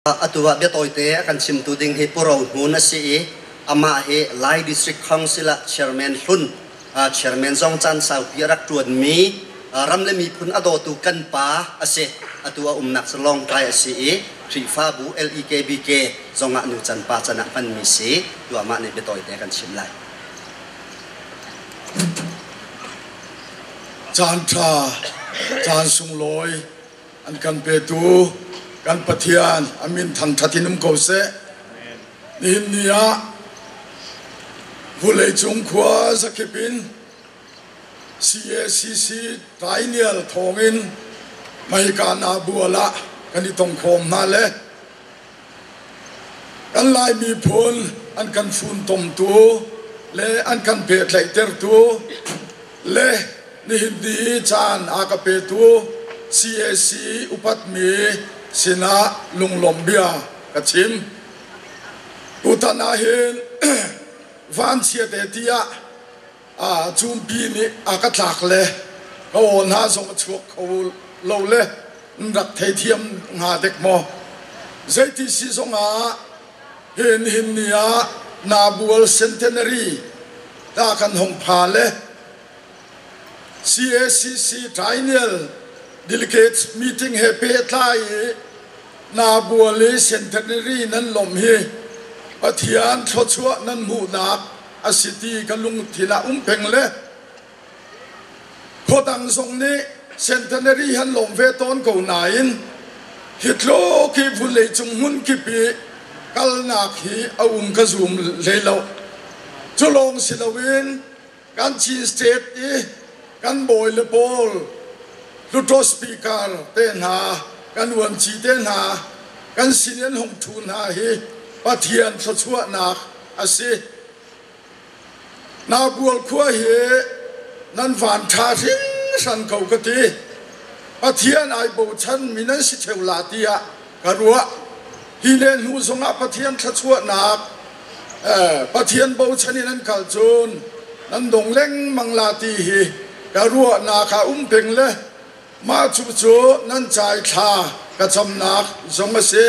Atu ah biatawite a kan chimtu ding hi Pu Ro Hmun a si i amah hi Lai District Council ah chairman hlun, chairman zong caan saupi a rak ṭuanmi, ram le miphun a dawtu kan pa a si. Atu a umnak cu Lawngtlai a si i Khrihfabu LEKBK zong ah nu can pa can ah hmanmi si. Tu amah nih biatawite a kan chim lai. Caan ṭha, caan sunglawi An kan petu kan Pathian a min thangṭhat in um ko seh. Nihin ni ah vawleicung khua zakip in CACC Tainial thawngin mahika bual ah kan i tongkhawm hna le kan Lai miphun an kan funtomtu le an kan pehtlaihtertu le Nihin ni caan a ka petu CAC upatmi sinah lunglawmh bia ka chim. Tutan ahhin vanchiat e tiah cumpi nih a ka tlak le ka aw hna zong a chuak kho lo le rak theithiam hnga dek maw. Zeiti si zongah hi nihin ni ah Nabual Centenary ta kan hong pha le CACC Triennial Delegates Meeting he pehtlai i Nabual i Centenary nan lawmh hi Pathian thluachuah nan hmuhnak a si ti ka lungthin ah um peng le khuadang zong nih Centenary han lawm ve tawn ko nain hi tluk hi vawleicung hmunkip i kalnak hi a um ka zum hlei lo. Cu lawng si loin Kan Chin State i kan bawi le pawl Hluttaw Speaker te hna, kan uanci te hna, kan sin an hung ṭhu hna hi Pathian thluachuahnak a si. Nabual khua hi nan van ṭha hringhran ko ka ti. Pathian ai bochan mi nan si ṭheo la tiah ka ruah. Hi le hnu zongah Pathian thluachuahnak Pathian bochan in an kal cun nan dong lengmang la ti hi ka ruahnak ah um peng le mah cu cu nan cai thla ka camnak zong a si.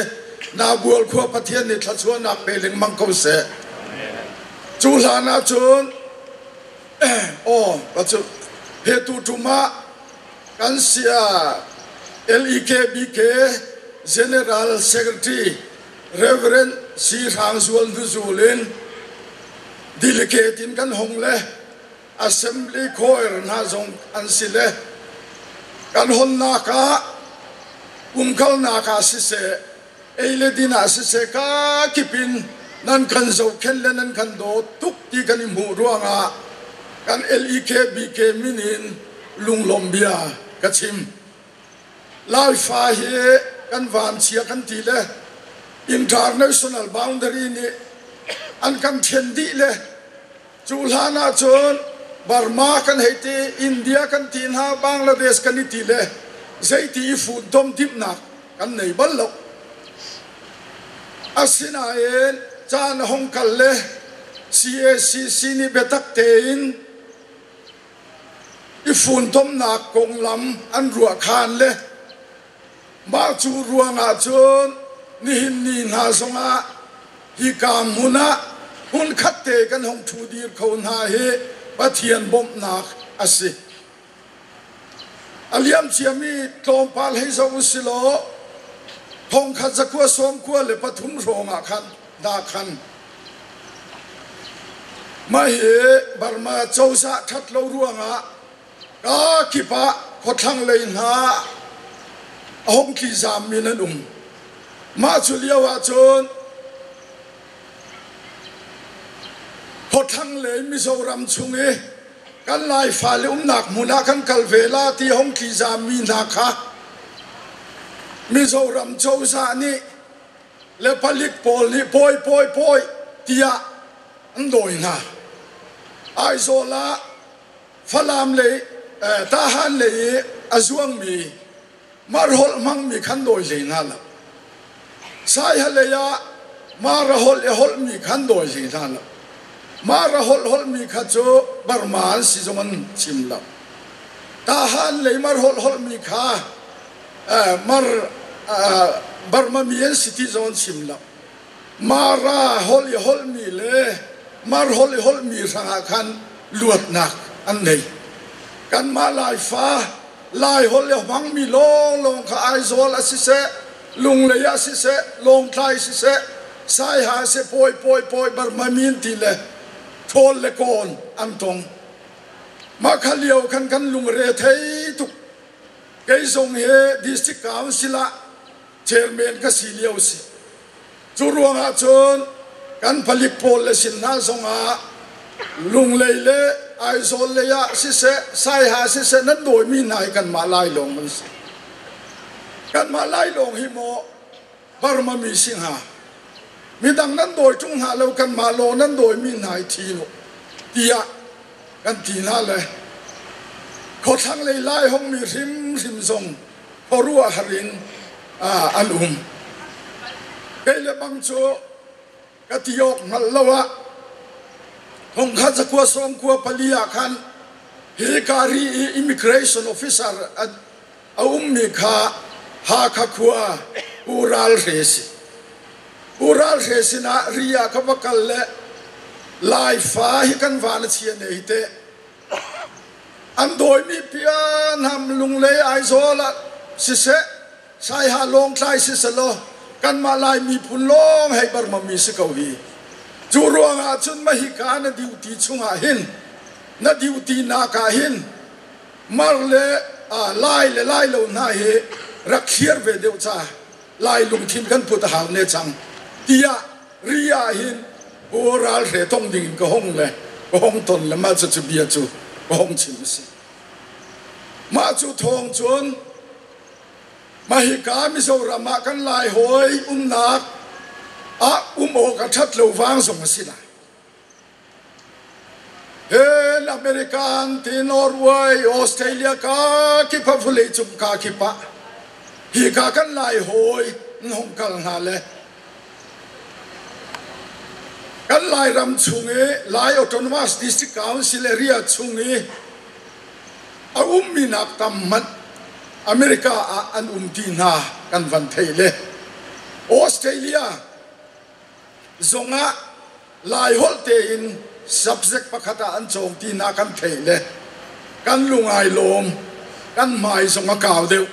Nabual khua Pathian nih thluachuahnak pe lengmang ko seh. Cu hlan ah cun aw ka cu phetu ṭum ah kan sia LEKBK General Secretary Reverend Si Hrang Zual hnuzul in delegate in kan hong le Assembly choir hna zong an si le kan honnak ah umkalnak ah siseh ei le din ah siseh ka kip in nan kan zohkhenh le nan kan dawt tuk ti kan i hmuh ruangah kan LEKBK min in lunglawmh bia ka chim. Laifa hi kan vanchia kan ti le international boundary nih an kan ṭhen dih le cu hlan ahcun Burma kan hei ti, India kan ti hna, Bangladesh kan i ti le zeiti i funtom timhnak kan nei bal lo. Asinain caan a hong kal le CACC nih biatak tein i funtomnak konglam an ruahkhan le mah cu ruangah cun nihin ni hna zongah hika hmun ah hmunkhat te kan hung ṭhu dir kho hna hi Pathian bawmhnak a si. A liamciami tlawmpal hei zoh u si law thongkhat zakua sawmkua le pathum hrawng ah khan dah khan mah hi Burma cozah ṭhat lo ruangah kaa kip ah khuathlang lei hna a hung tlizaammi nan um. Mah cu lio ah cun khuathlang lei Mizoram chung i kan Laifa le umnak hmun ah kan kal ve la ti hong tlizaammi hna kha Mizoram cozah nih le palik pawl nih pawi pawi pawi tiah an dawi hna. Aizawl ah Falam lei Tahan lei i a zuangmi Marholh hmangmi khan dawi hlei hna lo. Saiha lei ah Mara holh i holhmi khan dawi hlei hna lo. Mara holh holhmi kha cu Burma an si zong an chim lo. Tahan lei Mar holh holhmi kha Mar Burma mi an si ti zong an chim lo. Mara holh i holhmi le Mar holh i holhmi hrangah khan luatnak an nei. Kanmah Laifa Lai holh i hmangmi lawnglawng kha Aizawl ah siseh, Lunglei ah siseh, Lawngtlai siseh, Saiha seh, pawi pawi pawi Burma mi an ti le ṭhawl le kawn an tong. Mah kha lio khan kan lungre thei tuk. Kei zong hi District Council ah chairman ka si lio si. Cu ruangah cun kan palik pawl le sin hna zongah Lunglei le Aizawl lei ah siseh, Saiha siseh nan dawimi hna hi kanmah Lai lawng an si. Kanmah Lai lawng hi maw Burma mi si hnga? Midang nan dawi ṭung hna lo kanmah law nan dawimi hna hi thi u tiah kan ti hna le khuathlang lei Lai hongmi hrimhrim zong khuaruahhar in an um. Kei le bang cu ka ti awk hngalh lo ah thongkhat zakua 94 ah khan hi kari i immigration officer a ummi kha Hakha khua Pu Ral Hre si. Pu Ral Hre sinah ri ah ka va kal le Laifa hi kan van a chia ne hi teh. An dawimi pianham Lunglei Aizawl ah siseh, Saiha Lawngtlai siselaw kanmah Lai miphun lawng hei Burma mi si ko hi. Cu ruangah cun mahika na duty chungah hin na duty nak ah hin Mar le Lai le Lai lo hna hi rak thliar ve deuh ca Lai lungthin kan put a hau ne cang tiah ri ah hin Pu Ral Hre tong ding in ka hong le ka hong ton le mah cucu bia cu ka hong chim a si. Mah cu thawng cun mahika Mizoram ah kan Lai hawi umnak ah um awk a ṭhat lo vang zong a si lai. Hen American ti Norway, Australia ka kip ah vawlei cung ka kip ah hika kan Lai hawi an hong kal hna le kan Lairam chung i Lai Autonomous District Council area chung i a ummi nak tam hmanh America ah an um ti hna kan van theih le Australia zongah Laiholh tein subject pakhat ah an cawng tinak kan theih le kan lung ai lawm, kan hmai zong a kau deuh.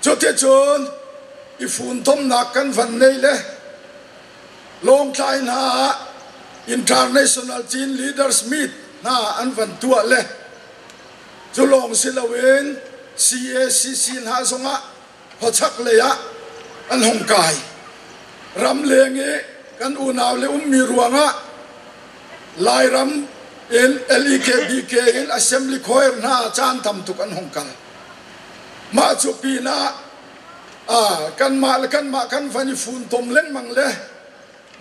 Cuticun i funtomnak kan van nei le Lawngtlai hna ah International Chin Leaders Meet hna an van tuah le cu lawng si loin CACC hna zongah khuachak lei ah an hung kai. Ramleng i kan unau le ummi ruangah Lairam in LEKBK in assembly choir hna caan tam tuk an hung kal. Mah cu pinah kanmah le kanmah kan van i funtom lengmang le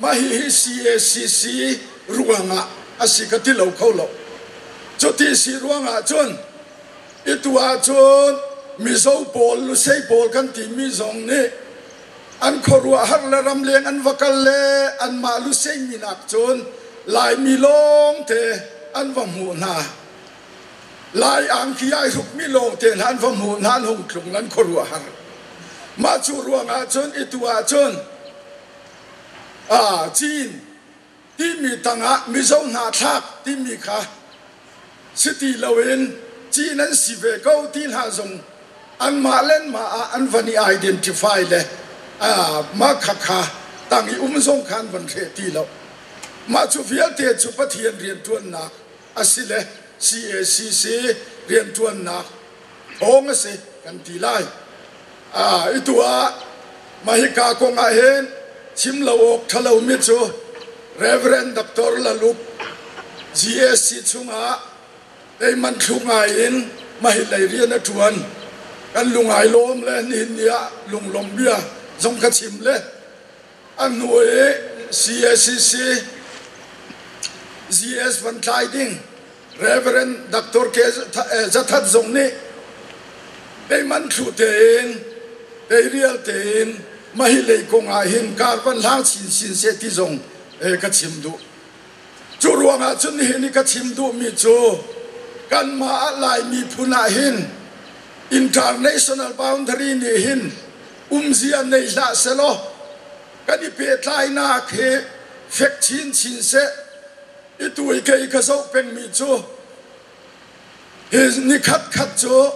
mah hihi CACC ruangah a si ka ti lo kho lo. Cuti si ruangah cun I tu ahcun Mizo pawl, Lusei pawl kan timi zong nih an khuaruahhar le ramleng an va kal le anmah Lusei minak cun Laimi lawngte an va hmuh hna. Lai angki ai hrukmi lawngte hna an va hmuh hna an hung tlung an khuaruahhar. Mah cu ruangah cun i tu ahcun Chin timi tangah Mizo hnahthlak timi kha si ti loin Chin an si ve ko ti hna zong anmah le anmah ah an van i identify le mah khakha tang i um zong kha an van hreh ti lo. Mah cu vialte cu Pathian rianṭuannak a si le CACC rianṭuannak thawng a si kan ti lai. I tu ah mah hika kong ah hin chim lo awk ṭha lomi cu Reverend Dr. Laluk GAC chungah teiman thlu ngai in mah hi lei rian a ṭuan. Kan lung ai lawm le nihin ni ah lunglawm bia zong ka chim le a hnu i CACC GS van tlai ding Reverend Dr. K. Zathat zong nih teiman thlu tein teirial tein mahi lei kong ah hin kar van hlang chinchin seh ti zong ka chim duh. Cu ruangah cun nihin i ka chim duhmi cu kanmah ah Lai miphun ah hin international boundary nih hin Umzia nei hlah selaw kan i pehtlainak hi fek chinchin seh. I tu i kei ka zoh pengmi cu hi nikhat khat cu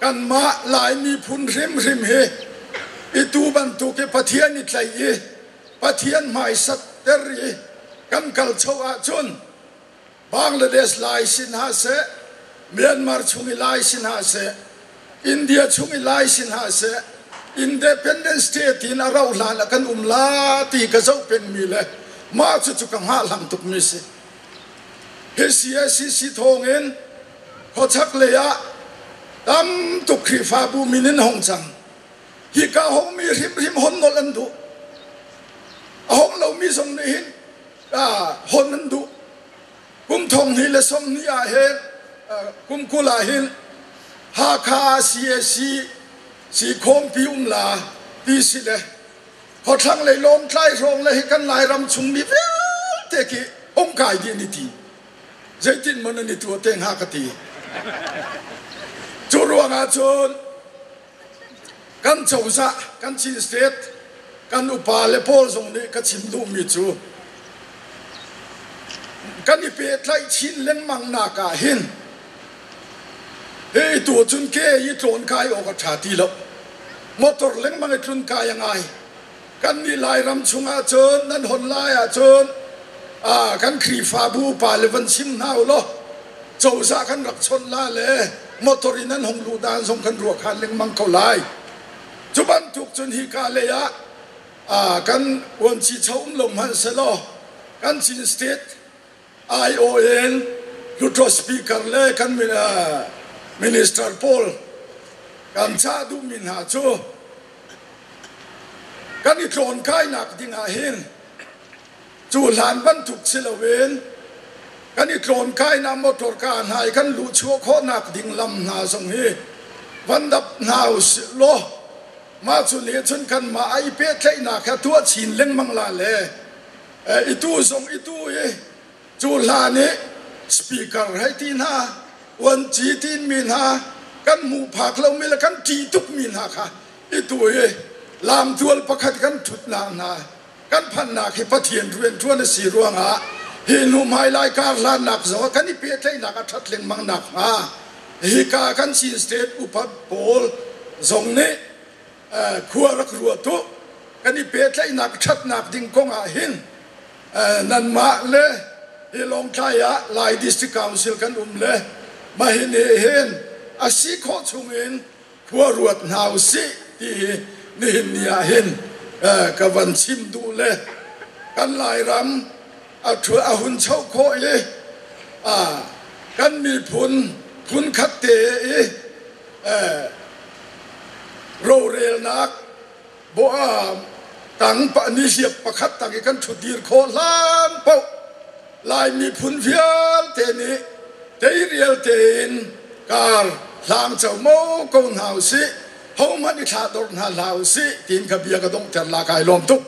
kanmah Lai miphun hrimhrim hi i tu bantuk i Pathian i tlaih i Pathian hmaisat ter i kan kal cho ahcun Bangladesh Lai si hna seh, Myanmar chung i Lai si hna seh, India chung i Lai si hna seh, Independence State in a rauh hlan ah kan um la ti ka zoh pengmi le mah cucu ka hngahhlang tukmi si. Hi CACC thawngin khuachak lei ah tam tuk Khrihfabu min in hong cang. Hika hongmi hrimhrim hon nolh an duh. A hong lomi zong nih hin hon an duh. Kum thong hnih le 20 ah hin kum 20 ah hin Hakha CAC si khawmpi um la ti si le khuathlang lei Lawngtlai hrawng le hi kan Lairam chung mi vialte khi hung kai dih an i ti. Zeitin maw nan i tuah te hnga ka ti. Cu ruangah cun Kan cozah, kan Chin State, kan upa le pawl zong nih ka chim duhmi cu kan i pehtlaih chin lengmang nak ah hin hi tu cun ke i tlawn kai awk a ṭha ti lo. Motor lengmang i tlun kai a ngai. Kan nih Lairam chungah cun nan hon lai ahcun kan Khrihfabu upa le van chim hna u law cozah kan rak chawnh la le motor in an hung luh dan zong kan ruahkhan lengmang ko lai. Cu bantuk cun hika lei ah kan uanci cho um lo hmanh selaw kan Chin State IO in Hluttaw Speaker le kan minister pawl kan cah duhmi hna cu Kan i tlawnkainak ding ah hin cu hlan bantuk si loin kan i tlawnkainak motor car hna i kan luhchuah khawhnak ding lam hna zong hi van dap hna usih law mah cu nih cun kanmah a i pehtlaihnak he tuah chin lengmang la le i tu zong i tu i Cu hlan i speaker hei ti hna, uanci tinmi hna, kan hmuh phak lomi le kan ṭih tukmi hna kha i tu i lamtual pakhat kan ṭhutnak hna kan phanhnak hi Pathian rianṭuan a si ruangah hi hnu hmailai kar hlannak zong ah kan i pehtlaihnak a ṭhat lengmang nakhnga hika kan Chin State upa pawl zong nih khua rak ruat u. Kan i pehtlaihnak ṭhatnak ding kong ah hin nanmah le hi Lawngtlai ah Lai District Council kan um le mah hi nih hin a si khawh chungin khua ruat hna usih ti hi nihin ni ah hin ka van chim duh le kan Lairam a a hun choh khawh i kan miphun phunkhat te i rorelnak tang nihliap pakhat tang i kan ṭhutdir khawh hlan paoh Lai miphun vialte nih teirial tein kar hlang co mo ko hna usih, hohmanh i thlahdorh hna hlah usih tiin ka bia ka donghter la kai lawm tuk.